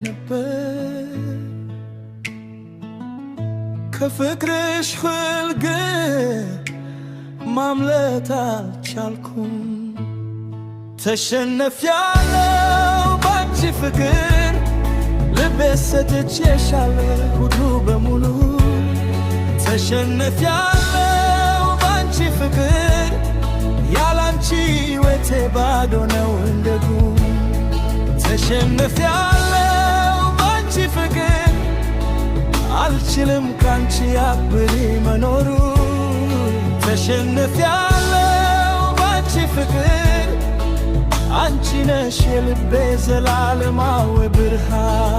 ነበር። ከፍቅርሽ ህል ግን ማምለጥ አልቻልኩም። ተሸንፌያለሁ ባንቺ ፍቅር፣ ልቤ ሰጥቼሻለሁ ሁሉ በሙሉ። ተሸንፌያለሁ ባንቺ ፍቅር፣ ያላንቺ ሕይወቴ ባዶ ነው እንደ ጉም። ተሸንፌያለሁ ባንቺ ፍቅር፣ አልችልም ካንቺ አብሬ መኖሩ። ተሸንፌያለሁ ባንቺ ፍቅር፣ አንቺ ነሽ የልቤ ዘላለማዊ ብርሃን።